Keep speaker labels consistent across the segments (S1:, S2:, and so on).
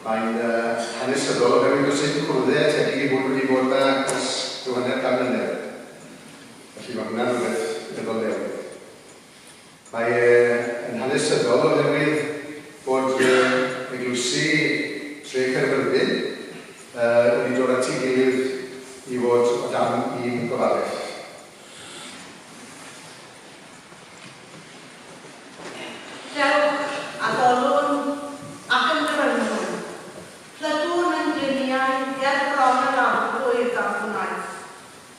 S1: Mae'n hanesyddol oherwydd does dim cwrddau tebyg i hwn wedi bod 'ma ers rhyw hanner can mlynedd. Felly mae hwnna'n rhywbeth weddol newydd. Mae e yn hanesyddol oherwydd bod eglwysi tre Caerfyrddin wedi dod at ei gilydd i fod o dan un gofalaeth.
S2: Dewch, addolwn ac ymgrymwn, plygwn yn gliniau ger bron yr Arglwydd a'n gwnaeth,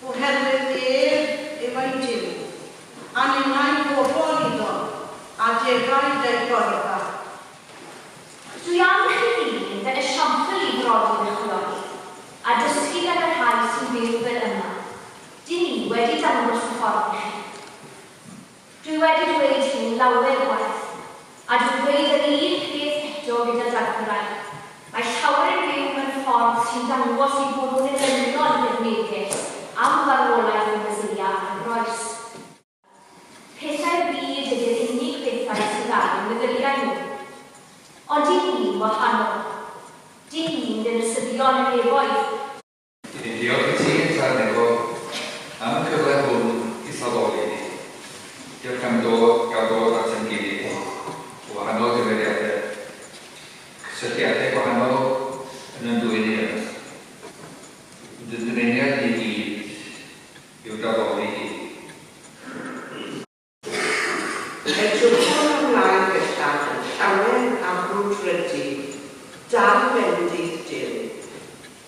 S2: oherwydd ef yw ein Duw, a ninnau'n bobl iddo, a defaid ei borfa.
S3: Dwi am i chi ddilyn fy esiampl i frodyr a chwiorydd, a dysgu gan y rhai sy'n byw fel yma. Dyn ni wedi dangos y ffordd i chi. Dwi wedi dweud hyn lawer gwaith, a dwi'n dweud yr un peth eto gyda dagrau, mae llawer yn byw mewn ffordd sy'n dangos eu bod nhw'n elynion i'r neges am farwolaeth y Meseia ar y groes. Pethau'r byd ydy'r unig bethau sydd ar eu meddyliau nhw. Ond dyn ni'n wahanol. Dyn ni'n ddinasyddion y nefoedd.
S4: Dyn ni'n diolch i ti, Tad Nebo, am y cyfle hwn i'th addoli di. Diolch am dod, gael dod at ein gilydd, o wahanol gymeriadau, cysylltiadau gwahanol yn yn dwyn ni yma. Ond yn dymuniad ni gyd yw d'addoli di.
S5: Edrychwn ymlaen bellach yn llawen a brwdfrydig, dan fendith Duw,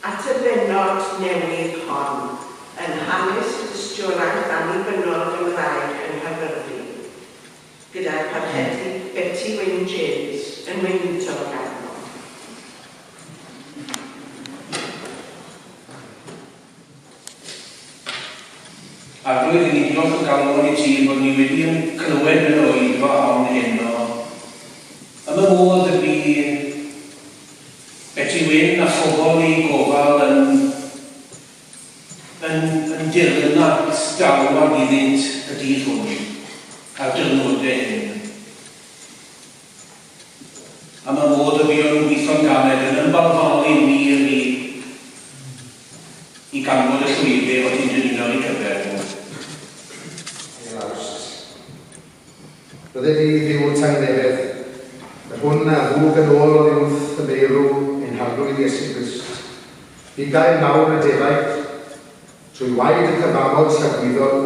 S5: at y bennod newydd hon yn hanes y dystiolaeth annibynnol Gymraeg yng Nghaerfyrddin, gyda'r Parchedig Beti Wyn James yn weinidog arno.
S6: Arglwydd, i ni diolch o galon i ti bod ni wedi clywed yn yr oedfa hon heno am y modd y bu Beti Wyn a phobl ei gofal yn yn yn dirnad galwad iddynt y dydd hwn a'r diwrnodau hyn. Am y modd y buon nhw'n gweithio'n galed yn ymbalfalu'n wir i i ganfod y llwybr o ti'n dymuno ar eu cyfer nhw.
S1: Ail Awst. Bydded i Dduw tangnefedd, yr hwn a ddwg yn ôl oddi wrth y meirw ein Harglwydd Iesu Grist, bugail mawr y defaid, trwy waed y cyfamod tragwyddol,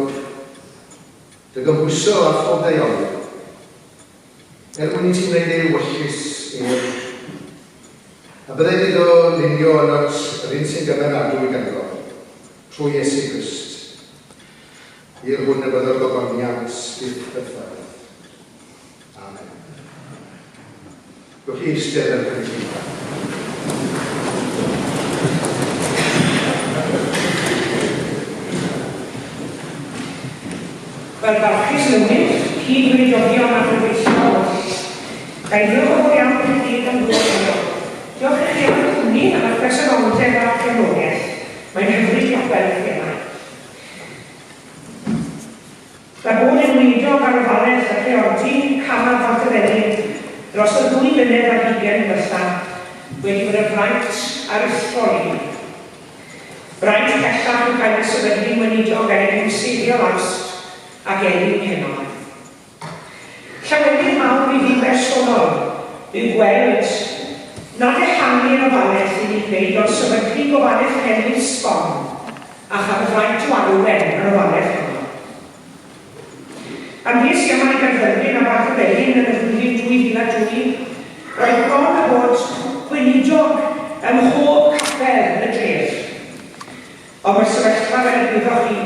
S1: dy gymhwyso â phob daioni, er mwyn i ti wneud ei ewyllys ef, a bydded iddo lunio ynot yr un sy'n gymeradwy ganddo, trwy Iesu Grist, i'r hwn y byddo'r gogoniant byth bythoedd. Amen. Gewch chi eistedd ar y cynulleidfa.
S7: Wel, barchus Lywydd, cyd-weinidogion a chyfeillion oll, ga i ddiolch yn fawr iawn i chi gyd am ddod heno. Diolch i chi am eich cwmni, am eich presenoldeb a'ch cefnogaeth. Mae'n hyfryd i'ch gweld chi yma. Mae bod yn weinidog ar ofalaeth y Priordy, Cama Pantyfelin, dros y ddwy flynedd ar hugain ddiwetha' wedi bod yn fraint aruthrol i mi. Braint pellach yw cael fy sefydlu'n weinidog ar Eglwys Seiriol Awst ac Elin heno. Llawenydd mawr i fi'n bersonol yw gweld nad ehangu'r ofalaeth i ni'n gwneud ond sefydlu gofalaeth newydd sbon a chael y fraint o arwain yr ofalaeth honno. Pan fues i yma i Gaerfyrddin a Bancyfelin yn y flwyddyn 2002, roedd bron a bod gweinidog ym mhob capel yn y dref. Ond mae'r sefyllfa, fel y gwyddoch chi,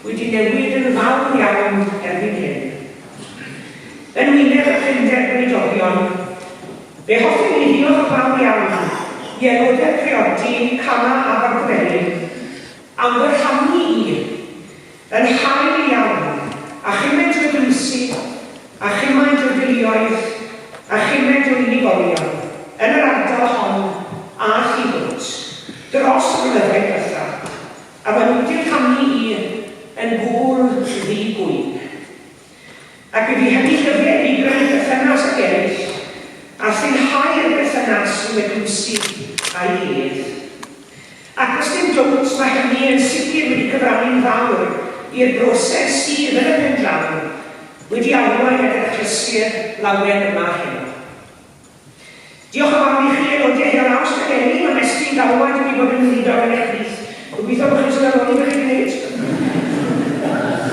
S7: wedi newid yn fawr iawn erbyn hyn. Yn wyneb y prinder gweinidogion, fe hoffwn i ddiolch yn fawr iawn i aelodau'r Priordy, Cama a Bancyfelin am fy rhannu i yn hael iawn â chymaint o eglwysi, a chymaint o deuluoedd, a chymaint o unigolion yn yr ardal hon a thu hwnt, dros y blynyddoedd diwetha', a maen nhw wedi rhannu i yn gwbl ddi-gŵyn. Ac wedi hynny llyfrau i greu perthynas ag eraill, a thinhau'r berthynas rhwng eglwysi. a'i hedd. Ac os dim dwt, mae hynny yn sicr wedi cyfrannu'n fawr i'r broses sydd yn y pen draw wedi arwain at yr achlysur lawen yma heno. Diolch yn fawr i chi aelodau Heol Awst ac Elin am estyn galwad i mi fod yn weinidog yn eich plith. Gobeithio bod chi'n sylweddoli beth chi'n gwneud.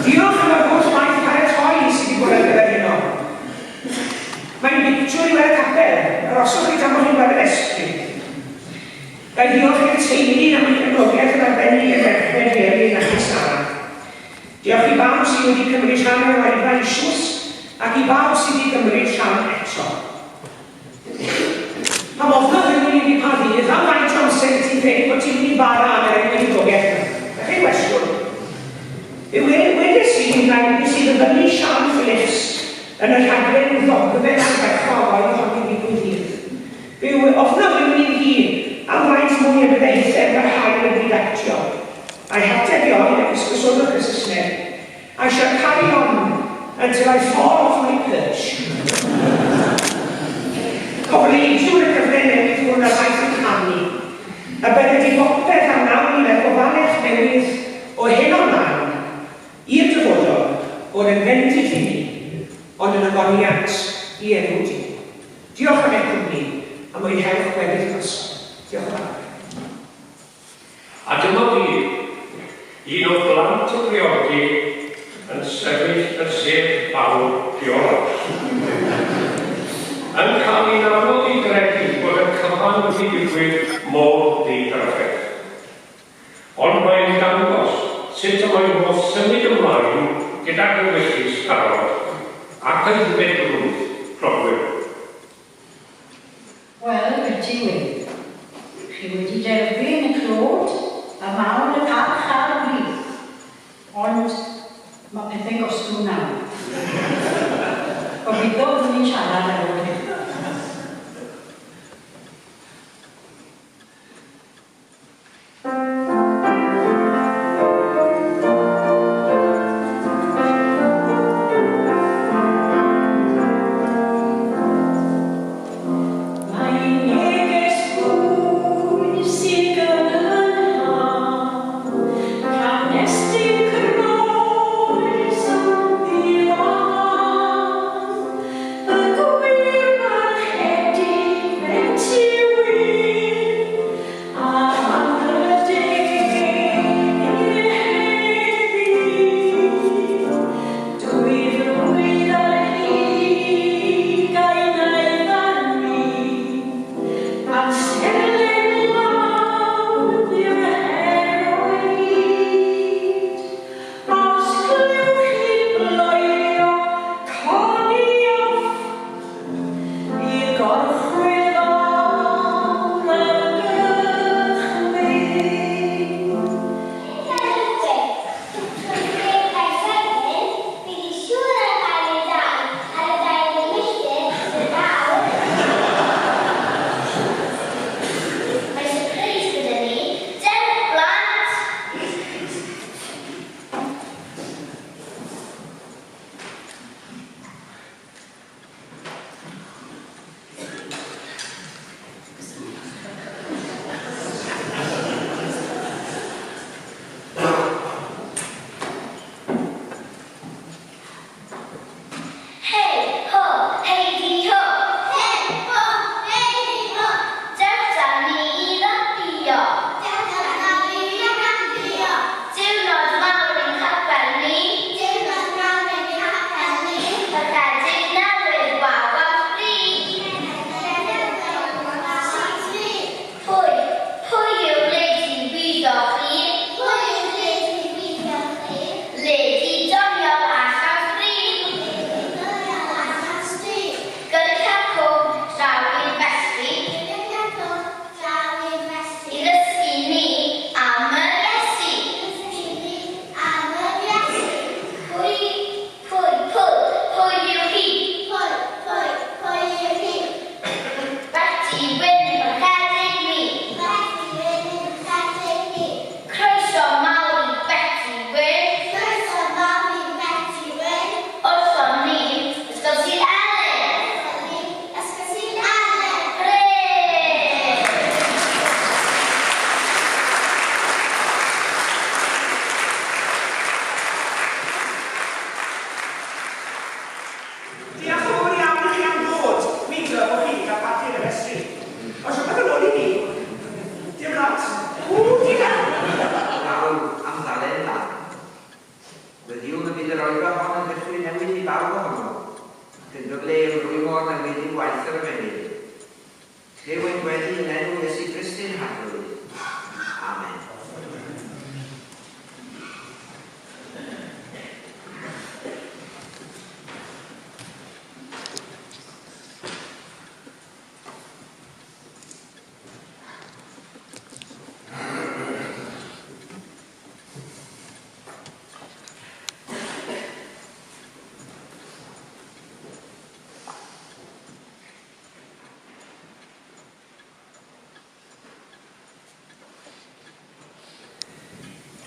S7: Diolch am yr holl waith paratoi sydd wedi bod ar gyfer heno. Mae'n bictiwr i weld y capel, aroswch chi tan bod chi'n gweld y festri. Ga i ddiolch i'r teulu am eu cefnogaeth yn arbennig i'r merched Elin ac i Sara. Diolch i bawb sydd wedi cymryd rhan yn yr oedfa eisoes ac i bawb sydd i gymryd rhan eto. Pam ofnodd rhywun i fi pa ddydd, am faint o amser wyt ti'n credu bod ti'n mynd i bara am yr enweinidogaeth 'na? 'Na chi gwestiwn. Fe wedes i, nes i ddyfynnu Sian Phillips yn y rhaglen ddogfen ardderchog oedd ohoni ddigwydd ddydd. Fe ofnodd rhywun i fi am faint mwy y bydde hithe yn parhau yn byd actio. A'i hateb i oedd, ac esgusodwch y Saesneg, I shall carry on until I fall off my perch. Cofleidiwn y cyfle newydd hwn a ddaeth yn canu, a bydde di bopeth a wnawn ni fel gofalech newydd o hyn ymlaen, i'r dyfodol, bod yn fendith i ni, ond yn ogoniant i enw Duw. Diolch am eich cwmni, a mwynhewch gweddill noson. Diolch yn fawr.
S8: A dyma fi, un o blant y priordy, yn sefyll y sedd fawr Priorach. Yn cael hi'n anodd i gredu bod y cyfan wedi digwydd mor ddidrafferth. Ond mae'n dangos sut y mae modd symud ymlaen gydag ewyllys parod ac aeddfedrwydd clodwiw.
S9: Wel, Beti Wyn, chi wedi derbyn y clod, y mawl, y parch a'r bri. Ond mae pethau'n gostwng nawr. Gobeithio byddwn ni'n siarad ar ôl hyn. Mae neges bwysig yn y nhad, Gan estyn croes yn ddiwadd. Y gwir barchedig Beti Wyn, A'r anrhydeddir heddiw. Dwy flwydd ar hugain aeth ar min, Amserlen lawn i'r her o hyd. Os clywch chi bloeddio, codi off i'r gorchwyl fawr ar gychwyn.
S3: Mae surprise gyda ni. Dewch blant! Hei ho, hei di ho! Hei ho, hei di ho! Dewch da ni i rapio! Dewch da ni i rapio! Diwrnod mawr i'n capel ni! Diwrnod mawr i'n capel ni! Ychydig newydd waw am fri! Pwy, pwy yw Lady wyddoch chi? Pwy yw Lady wyddoch chi? Lady Doniol allan sbri! Gyrru cacwn draw i'r festri i ddysgu ni am yr Iesu. Pwy, pwy, pwy, pwy yw hi? Beti Wyn Parchedig mi. Croeso mawr i Beti Wyn. Wrthon ni, Ysgol Sul Elen. Hwrê!
S10: gwaith yr ymennydd. Clyw ein gweddi yn enw Iesu Grist ein Harglwydd. Amen.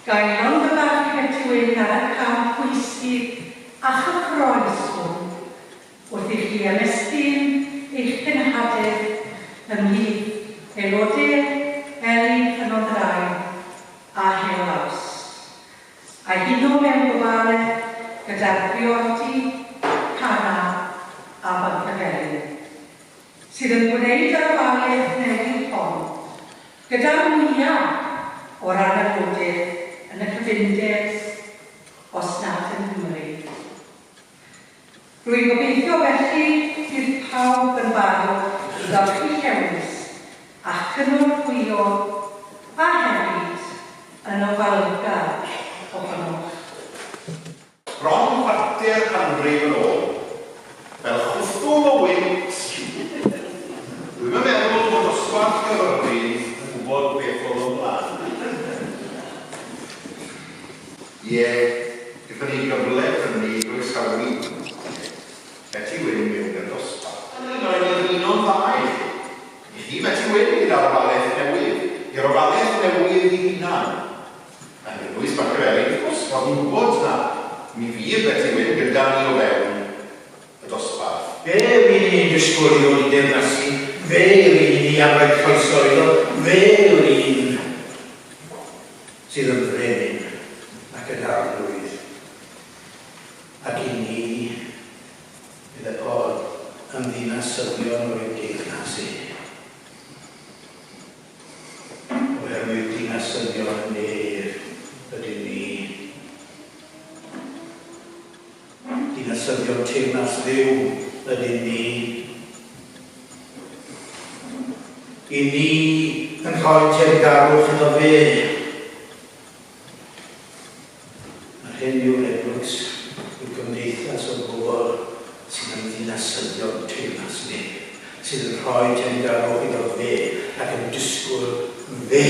S2: Gael longyfarch Betty Wyn ar y cam pwysig a chyffrous hwn wrth i chi ymestyn eich cenhadaeth ymhlith aelodau Elin Ffynnon Ddraig a Heol Awst, a huno mewn gofalaeth gyda'r Priordy, Cana a Bancyfelin, sydd yn gwneud yr ofalaeth newydd hon gyda'r mwyaf o ran aelodydd yn y cyfundeb, os nad yng Nghymru. Rwy'n gobeithio felly bydd pawb yn barod i golchi llewys a chynorthwyo a hefyd yn ofalgar ohonoch.
S11: Bron chwarter canrif yn ôl, fel chwthwl o wynt, dwi'm yn meddwl bod dosbarth Caerfyrddin yn gwybod beth oedd o'n blaen.
S1: Ie, gaethon ni gyfle prynu i groesawu Beti Wyn mewn i'r dosbarth. Mae'n dymuno'n dda i chi. I chi, Beti Wyn, gyda'r ofalaeth newydd, i'r ofalaeth newydd ei hunan. A Eglwys Bancyfelin, wrth gwrs, roedd hi'n gwybod na mi fydd Beti Wyn gyda ni o fewn y dosbarth.
S12: Fe yw'r un ni'n disgwyl i ddod i deyrnasu, fe yw'r un i ni am roi croeso iddo, fe yw'r un sydd yn frenin ac yn arglwydd. Ac i ni, meddai Paul, yn ddinasyddion o'i deyrnas e. Oherwydd dinasyddion y nef ydyn ni. Dinasyddion teyrnas Dduw ydyn ni. I ni yn rhoi teyrngarwch iddo fe. Yr hyn yw'r eglwys yw cymdeithas o bobl sydd yn ddinasyddion teyrnas nef, sydd yn rhoi teyrngarwch iddo fe ac yn disgwyl fe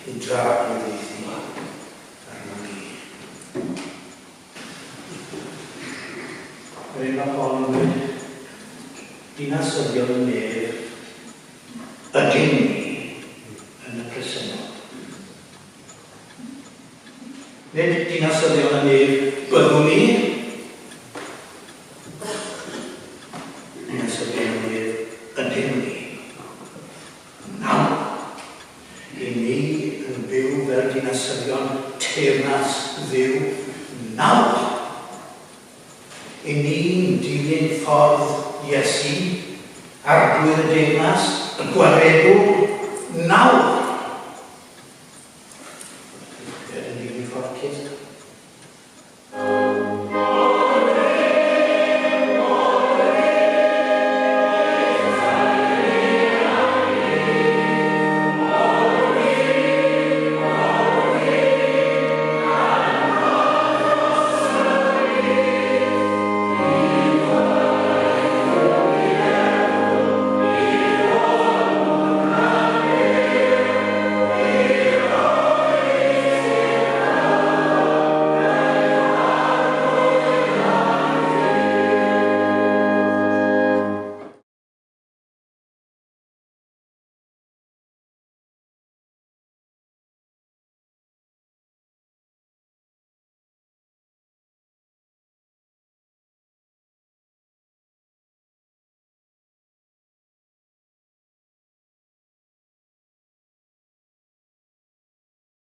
S12: i dragwyddiaethu arnon ni. Yr un mae Paul yn dweud, dinasyddion y nef ydyn ni yn y presennol. Nid dinasyddion y nef byddwn ni, dinasyddion y nef ydyn ni. Nawr, i ni yn byw fel dinasyddion teyrnas Dduw nawr. I ni'n dilyn ffordd Iesu, Arglwydd y deyrnas, y Gwaredwr, nawr.